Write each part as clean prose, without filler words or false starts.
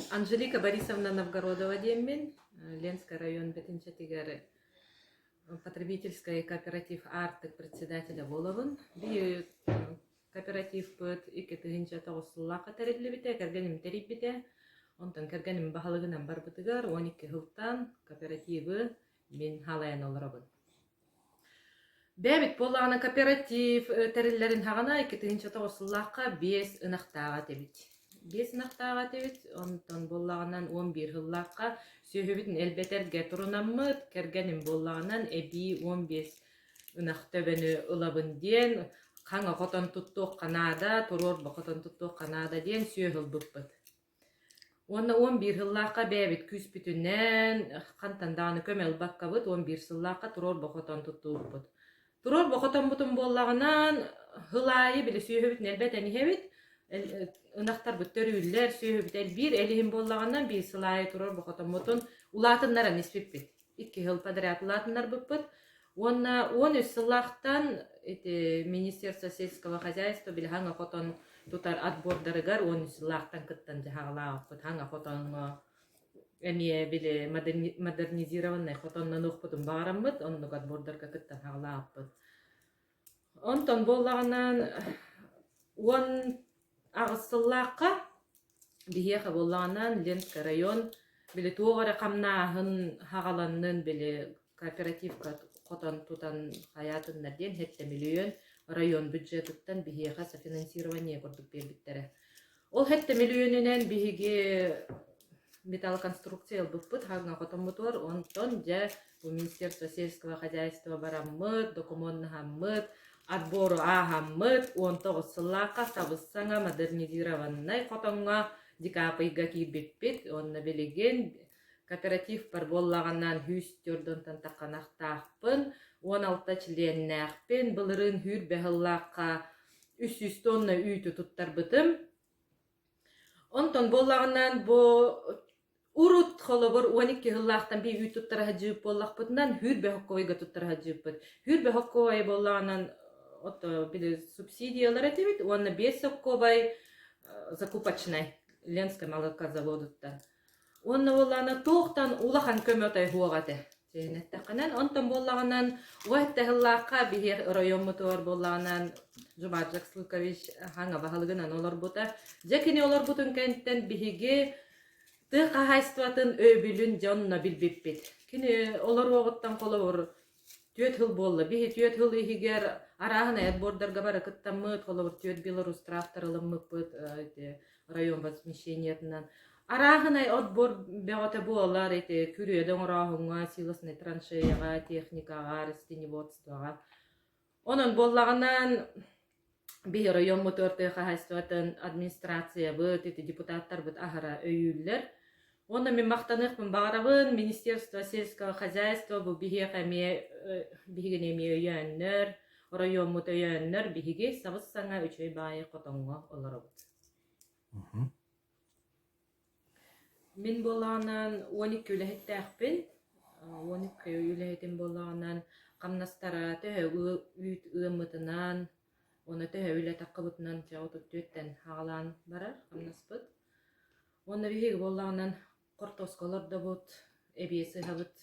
Анжелика Борисовна Новгородова диэммин, Ленскэй район Бэтинчэтигэр потребительскай кооператив Аартык председателэ буолабын. Биһи кооперативпыт 2009 сыллаахха тэриллибитэ, кэргэним тэрийбитэ. Онтон кэргэним баһылыгынан барбытыгар 12 сылтан кооперативы мин халайан олоробун. Бэйэбит буоллаҕына кооператив тэриллэрин саҕана 2009 сыллаахха биэс ынахтааҕа этибит. Биэс ынахтааҕа этибит, онтон буоллаҕынан 11 сыллаахха сүөһүбүтүн элбэтэргэ турунаммыт, кэргэним буоллаҕынан эбии 15 ынах төбөнү ылабын диэн, хаҥа хотон туттуохха наада, туруорба хотон туттуохха наада диэн сүөһү ылбыппыт. Уонна 11 сыллаахха бэйэбит күүспүтүнэн, хантан даҕаны көмө ылбаккабыт, 11 сыллаахха туруорба хотон туттубуппут. Туруорба хотоммутун буоллаҕынан, сыл аайы били сүөһүбүтүн элбэтэн иһэбит, ынахтарбыт төрүүллэр, сүөһүбүт элбиир, эл иһин буоллаҕынан биир сыл аайы туруорба хотоммутун улаатыннаран испиппит. Икки сыл подряд улаатыннарбыппыт. Уонна 13 сыллаахтан ити Министерство сельского хозяйства били хаҥа хотон тутар отбордарыгар 13 сыллаахтан кыттан дьаһаҕалаабыппыт. Хаҥа хотоҥҥо эмиэ били модернизированнай хотоннонуохпутун баҕараммыт, оннук отбордарга кыттан хаҕалаабыппыт. Онтон буоллаҕынан 18 сыллаахха Биһиэхэ буоллаҕынан Ленскэй район били туох эрэ хамнааһын хаҕаланнын били кооперативка хотон тутан хайаатыннар диэн сэттэ миллион район бюджетыттан биһиэхэ софинансирование курдук биэрбиттэрэ. Ол сэттэ миллионунан биһиги металлоконструкция ылбыппыт хаҥа хотоммутугар онтон дьэ бу Министерство сельского хозяйства бараммыт, докумуоннаһаммыт, Отбору ааһаммыт, 19 сыллаахха сабыс-саҥа модернизированнай хотоҥҥо декабрьга киирбиппит уонна билигин кооперативпар буоллаҕынан сүүс төрдүнтэн тахханахтаахпын, 16 чилиэннээхпин, былырыын сүүрбэ сыллаахха 300 тонна үүтү туттарбытым. Онтон буоллаҕынан бу урут холобур 12 сыллаахтан биир үүт туттара сылдьыбыт буоллахпытынан сүүрбэ соккуойга туттара сылдьыбыппыт. Сүүрбэ соккуой буоллаҕынан ото били субсидиялар этибит уонна биэс соккуобай закупочнай Ленскэй молокозаводуттан. Уонна буоллаҕына туохтан улахан көмө отой суох этэ. Чэйин эттэххинэн, онтон буоллаҕынан уһа сыллаахха биһиэх оройуоммутугар буоллаҕынан Жумаджак Слыкович хаҥа баһылыгынан олорбута. Дьэ кини олорбутун кэнниттэн биһиги тыа хаһаайыстыбатын өйөбүлүн дьонно билбиппит. Кини олоруоҕуттан холобур Түөрт сыл буолла. Биһи түөрт сыл иһигэр арааһынай отбордарга бары кыттаммыт, холобур, түөрт Беларусь трактор ылыммыппыт ити район возмещениетынан. Арааһынай отбор бөҕөтө буолар ити күрүөдэ оҥорооһуҥҥа, силоснай траншеяҕа, техникаҕа, растениеводствоҕа. Онон буоллаҕынан Биһи оройуоммутугар тыа хаһаайыстыбатын администрациябыт, ити депутаттарбыт аһара өйүүллэр. Уонна мин махтаныахпын баҕарабын, Министерство сельского хозяйства бу биһиэхэ эмиэ биһигини эмиэ өйөөннөр, оройуоммут өйөөннөр биһиги сабыс-саҥа үчүгэй баайы хотоҥҥо олоробут. Мин буоллаҕынан 12 үлэһиттээхпин. 12 үлэһитим буоллаҕынан хамнастара төһө үүт ыаммытынан уонна төһө үлэ таххыбытынан чэ 34-тэн аҕалаан барар хамнаспыт. Уонна биһиги буоллаҕынан хортуоска олордобут, эбиэс ыһабыт.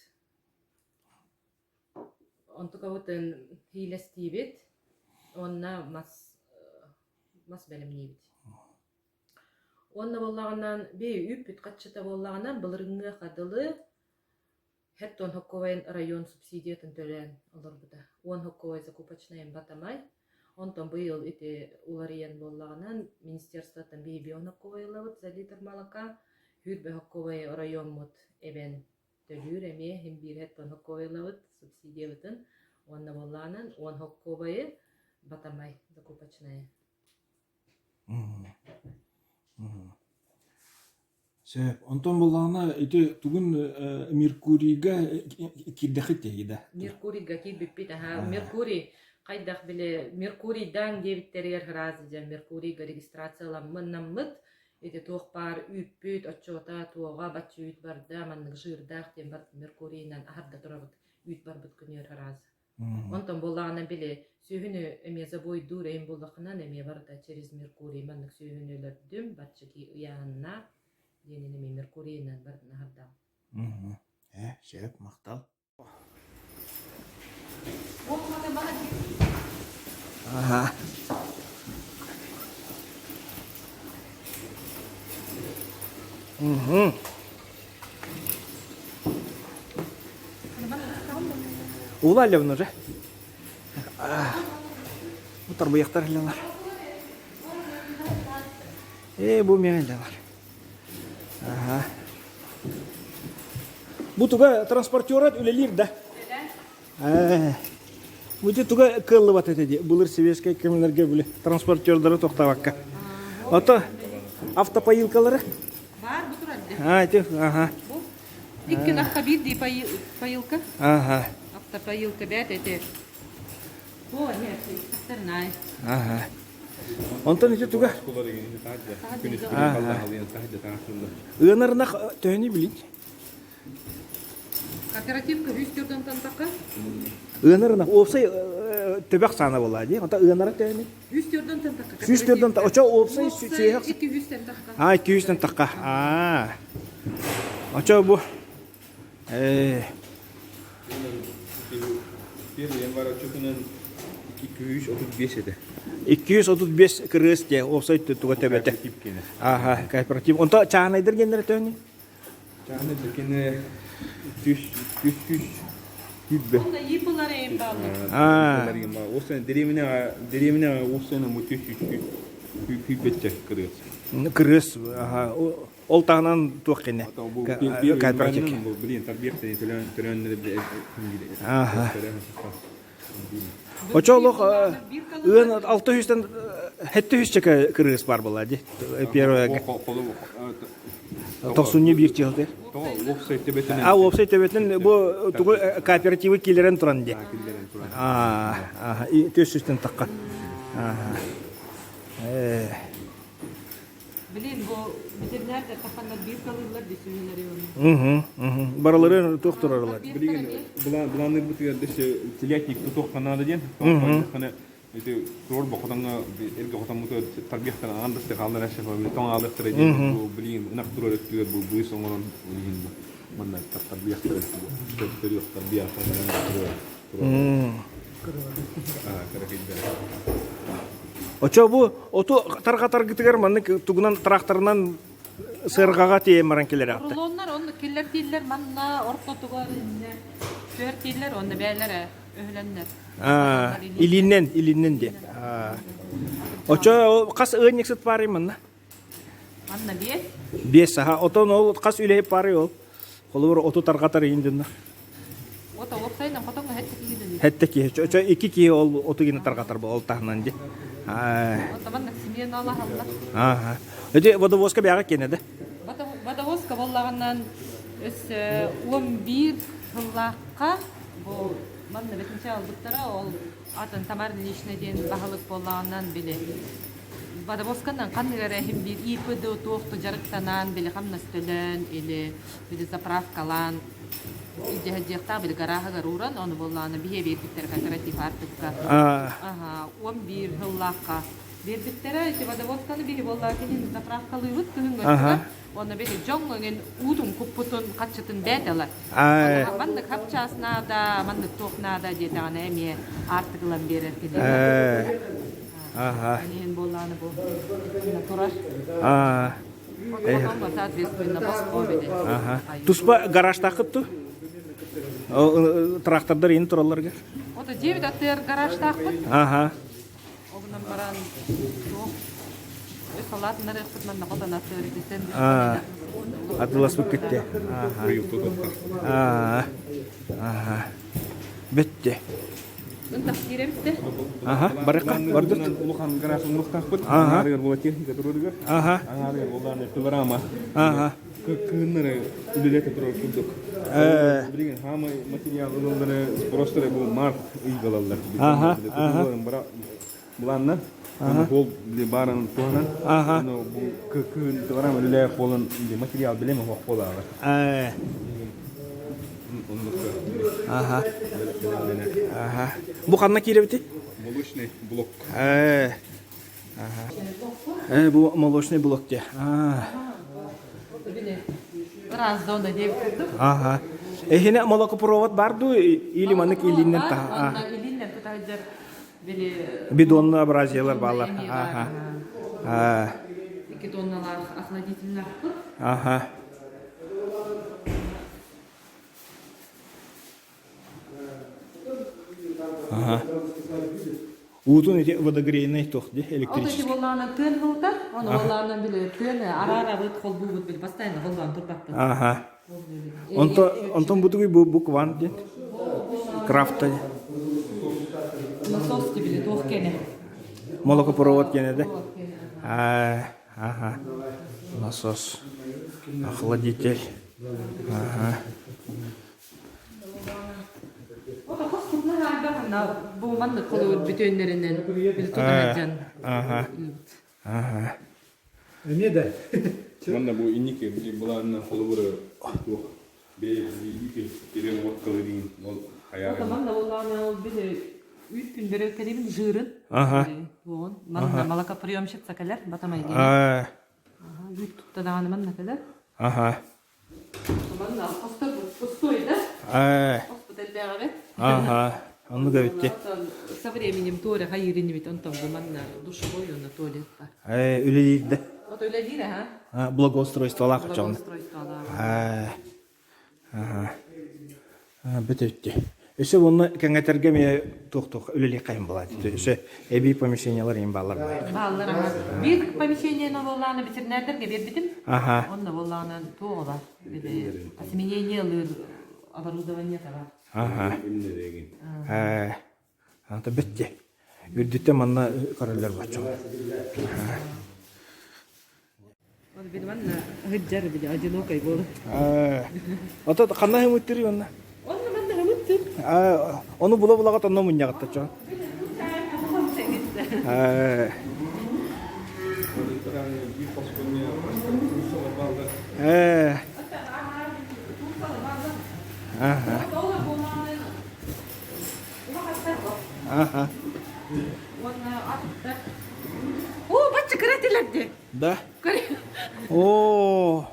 Онтукабытын хиилэстиибит уонна мас мас бэлэмниибит. Уонна буоллаҕынан бии үүппүт хаччыта буоллаҕынан былырыҥҥыаха дылы Хэттон Хокковайын район субсидиятын төлөөн олорбута. Уон Хокковай закупочнайын батамай. Онтон быйыл ити уларыйан буоллаҕынан министерствоттан биһи бион Хокковай ылабыт за литр молока. Сүүрбэ Хокковай оройуоммут эбэн төлүүр эмиэ иһин биир Хэттон Хокковай ылабыт субсидиябытын. Уонна буоллаҕынан уон Хокковайы батамай закупочнайы. Сөп. Онтон буоллаҕына ити тугун Меркурийга киирдэххит дии да? Меркурийга киирбиппит аһаа. Меркурий хайдах били Меркурийдаан диэбиттэригэр сразу дьэ Меркурийга регистрацияламмыннаммыт ити туох баар үүппүт оччуота туоҕа бачча үүт барда маннык жирдаах диэн бар Меркурийынан аһарда турабыт үүт барбыт күнүгэр сразу. Онтон буоллаҕына били сүөһүнү эмиэ забойдуур эйим буоллаххына эмиэ барыта через Меркурий маннык сүөһүнү өлөрдүм, бачча кии ыйааһыннаах. диэнин эмиэ Меркурийынан барытын аһардаҕым. Ээ, сөп, махтал. Аха. Угу. Ула Левна же. Бу тарбыйахтар илалар. Ээ, бу миэн илалар. Аха. Бу туга транспортера үлэлиир да? Ээ. Бу туга кыаллыбат этэ дии. Былыр советскай кэмнэргэ били транспортердары тохтообакка. Ото автопоилкалары? Баар бу турар дии. А, ити, ага. Бу икки нахха биир дии поилка. Ага. Автопоилка бэт эти. О, нет, най. Ага. Онтон ити туга? Ыанарынах төһөнү билин? Кооперативка үс төрдөн тантака. Ыанарынах уопсай төбөх саана буолаа дии. Онта ыанара төһөнү? Үс төрдөн тантака. Сүүс төрдөн очо уопсай сүһэх. 200 тантака. А, 200 тантака. Аа. Очо бу Ээ. Первый январь отчетунан 235 этэ. 235 кырыыс диэ уопсай туга төбөтө. Аха, кооператив. Онто чааһынайдар геннere төһөнүй? Чааһынайдар кене 300 100 Онно ИП-лар эйим бааллар. Аа. Осен деревня деревня осен му 300 күүппэччэ кырыыс. Кырыыс, аха. Ол таһынан туох кэннэ? Кооператив. Блин, тарбиехтен төлөөннөр Аха. Очо олох ыан алта үстэн хетте үсчэкэ кырыыс бар була ди. Первое тохсунньу биир чыһылты. А уопсай төбөтүн бу тугу кооперативы киллэрэн туран ди. Аа, төс үстэн таққа. Э. Блин, бу ветеринардар таханнар биир калыыллар десүннэри оны. Угу, угу. Баралары туох турарылар. Билигин былааннырбытыгар дэсе телятник тутуохха наада диэн. Хана ити туор бохотоҥҥо эргэ хотоммутугар тарбиахтан аан дасты хааллар әшефа тоҥ аалыахтара диэн бу билигин ынах турар өттүгэр бу быыс оҥорон билигин бу манна тарбиахтара төрүөх тарбиахтара Очо бу оту тарҕатаргытыгар маннык тугунан тракторынан сыарҕаҕа тиэйэн баран кэлэр аҕата. Рулоннар онно киллэр дииллэр манна ортотугар инне түөр дииллэр онно бээлэрэ өһүлэннэр. Илиннен илиннен диэн. Очо хас ыанньыксыт баарый манна? Манна биэс. Биэс аха. Отон ол хас үлэһит баарый ол? Холобур оту тарҕатар иһин дьоннор. Ото уопсайынан хотоҥҥо хэттэ киһи дэнэр. Хэттэ киһи. Очо икки киһи ол оту гина тарҕатар бу ол таһынан ди. Ото манна смена алаһаллар. Ааха. Эти водовозка бэҕэ киэнэ да? Водовозка боллаҕынан өссө 11 сыллаахха бу манна бэтинчэ албыттара ол атын Тамар Ильинична диэн баһылык буоллаҕынан били водовозканан ханнык эрэ иһин биир ИПД туохту дьарыктанан били хамнас төлөөн или били заправкалаан илдьэһэлдьиэхтээх били гарааһыгар ууран ону буоллаҕына биһиэ биэрбиттэр кооператив аартыкка аха 11 сыллаахха биэрбиттэрэ ити водовозканы биһи буоллаҕа кинини заправкалыыбыт кыһыҥҥы өттүгэр Уонна били дьоҥҥо эҥин уутун куппутун хаччытын бэт ылар. Маннык хапчаас наада, маннык туох наада диэтэҕинэ эмиэ аартык ылан биэрэр кини. Аха. Иһин буоллааны бу турар. Аа. Потом соответственно босхо били. Аха. Туспа гаражтаахыт ту? Трактордар иин туралларга? Ото 9 аттыгар гаражтаахпыт. Аха. Ол гынан баран суох өс салаатыннарыахпыт манна хотон аттыыр Атыласпыт кытта. Аа. Бетте. Ынтах киирэбит Аха, барыкка, бардыт. Улахан гараж оҥоруохтаахпыт. Аха. Аҥаарыгар буола техника туруоругар. Аха. Аҥаарыгар буоллааны пилорама. Аха. Кыһыннары үлэлэтэ турар курдук. Билигин хаамай материал ылаллары спростары бу март ыйга ылаллар. Аха, аха. Былаанна ол баарын туһанан Аха. бу кыһын пилорама үлэлээх буолан материал билэм оһох буолааҕа. Аха. Аха. Бу ханна киирэбити? Молочный блок. Э, бу молочный блок те. Ыраас зона диэбит курдук. Ага. Эһине молокопровод бар дуу или маннык илииннэн таһа? Онно илииннэн тутаһыдьар били Бидонный абразиялар баалар. Ага. А. Икки тонналаах охладительнаахпыт. Ага. Ага. Уутун ити водогрейный туох дии электрический. Ол ити буоллаҕына тыын һылта, ону буоллаҕына били тыын араарабыт, холбуубут били постоянно холбоон турбаппыт. Ага. Онто онтон бутугуй бу букван диэн крафта Насос били туох кэнэ. Молокопровод кэнэ да. А, ага. Насос. Охладитель. Ага. Бу маннык холобур бүтүөннэринэн били тутаһадьан. Ага. Ага. Эмиэ да. Манна бу инники былаанынан холобур туох бэйэ тирэн уоткалырын ол хайаарын. Манна буоллаҕына ол били үүт күн бөрөккэлибин жирын. Ага. Манна молокоприемщица кэлэр батамайгын. Үүт тутта даҕаны манна кэлэр. Ага. Манна хостор пустой да? Ээ. Хоспут элбээҕэ Ага. Оннук эбитти. Со временем туора хайыырын онтон бу манна душевой уонна туалет бар. Ээ, үлэлиир да. Вот үлэлиир аха. Благоустройстволаах очоҕуна. Благоустройстволаах. Ээ. Ага. Бүтүттү. Өссө уонна кэҥэтэргэ эмиэ туох-туох үлэлиэххэйин буолаат. Өссө эбии помещениелар иһин бааллар баар. Бааллар аха. Биир помещениены буоллаҕына ветеринардарга биэрбитим. Аха. Онно буоллаҕына туох бар. Осеменение ылыыр оборудование бар. Аха. Ээ. Ата бүтте. Үрдүттэн манна көрөллөр боччоҕо. Ол били манна ыһыддьар били одинокай буолар. Ото ханна хымыттырый онна? Онно манна хымыттыр. Ону була булаҕат онно мунньаҕытта чо. Ээ. Аха. Аха. О, бачча кыра этилэр Да. О,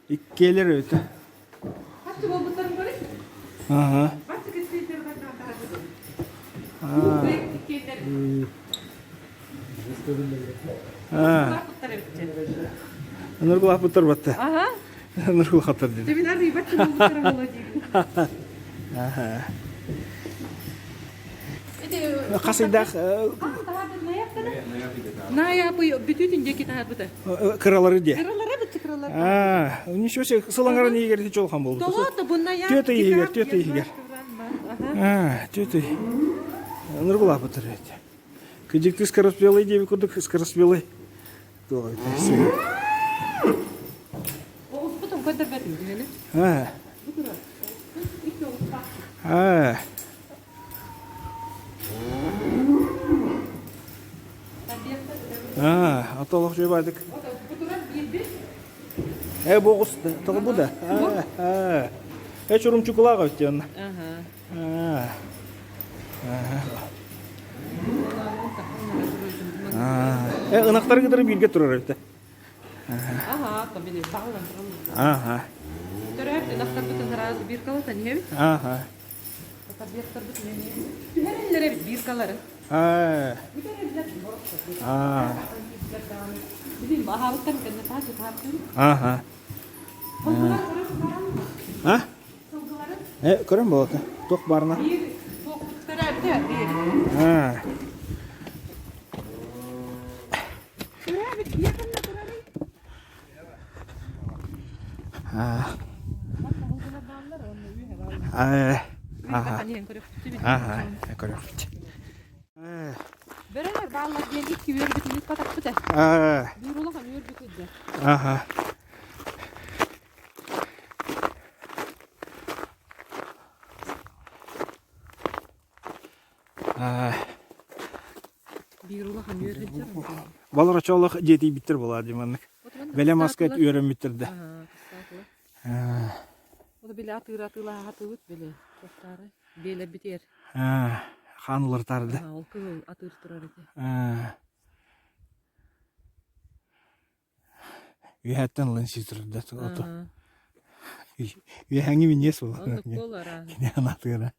иккиэлэр өтө. Бачча буолбуттарын көрү. Ага. Бачча кэпсиэтэр Аа. Нургулааппыттар батта. Ага. Нургулааттар диэн. Тебин арый бачча буолбуттара буолуо диибин. Аха. Хас ыйдаах Наайапый бүтүүтүн диэки таһаарбыта. Кыралары диэ. Кыралара бытты кыралар. Аа, ничего себе, сылаңарын иһигэр ити чолхан буолбут. Тоҕо бунна я. Түөт иһигэр, түөт иһигэр. Аа, түөт Нургулааппыттар эти. Кыдьыкты скороспелый диэби курдук скороспелый. Туох этэй. Оҕуспутун көрдөрбөтүм дьиҥэ. Аа. Аа. Аа, ата олох жебадык. Э, бу оҕус тоҕо бу да. Аа. Э, чурумчукулаах өттү онна. Аа. Аа. Э, ынахтары кытары бииргэ турар эбит. Аха, то били баҕалан тураллар. Аха. Төрөөбүт ынахтарбытын сразу биркалатан иһэбит. Аха. Объекттарбыт түһэрэллэр эбит биркалары. Аа. Бүтэрэллэр. Аа. Билим аһаабыттан кэннэ таачы таартын. Аха. Сылгылар көрөн баран. А? Сылгылары. Э, көрөн болото. Туох барна? Биир туох төрөөбүтэ биир. Аа. Төрөөбүт биир ханна турарый? Аа. Аа. Аха. Аха. Көрөхпүт. Бөрөлөр бааллар диэн икки үөрбүтүн иппатахпыт Аа. Биир улахан үөрбүт ыдда. Аха. Аа. Биир улахан үөрбүт Балар очоолох дьиэтийбиттэр буолаа дии маннык. Бэлэ маска үөрэммиттэр да. Ол били атыыр атыылаһа атыыбыт били туохтаары биэлэрбитигэр. Хаан уларытаары да. Ол кыһыл атыыр турар этэ. Үөһэттэн ылан сиитирдэ ото. Үөһэҥҥи минньиэс буолар. Оннук буолар. Кини анаатыгара.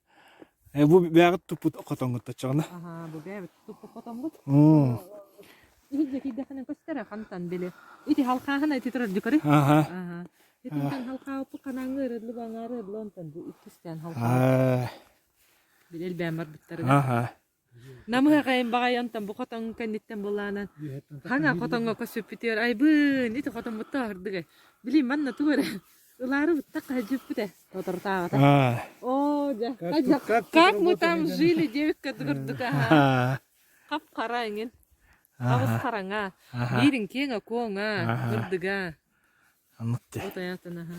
Э бу бэҕит туппут хотоҥҥут оччоҕуна. Аха, бу бэбит туппут хотоҥҥут. Иһирдьэ киирдэххинэ көстөрө хантан били. Ити халхааһын ити турар дьукары. Аха. Аха. Итинтэн халхааппыт ханаҥҥы ырыдлы баҥаары ырыдлы онтон бу иккистээн халхаа. Били элбээн барбыттарыгар. Аха. Намыһаҕайын баҕайы онтон бу хотоҥ кэнниттэн булаанан хаҥа хотоҥҥо көсүппүтүгэр айбыын ити хотоммутта аһырдыгай. Билим манна тугу эрэ ылаары быттах хаһдьыппыт ээ соторутааҕыта. Оо дьэ как мы там жили диэбиккэ курдук аха. Хап-хара эҥин. Хабыс хараҥа. Биирин киэҥэ куоҥа, кырдыга. Аннык Отойатын аха.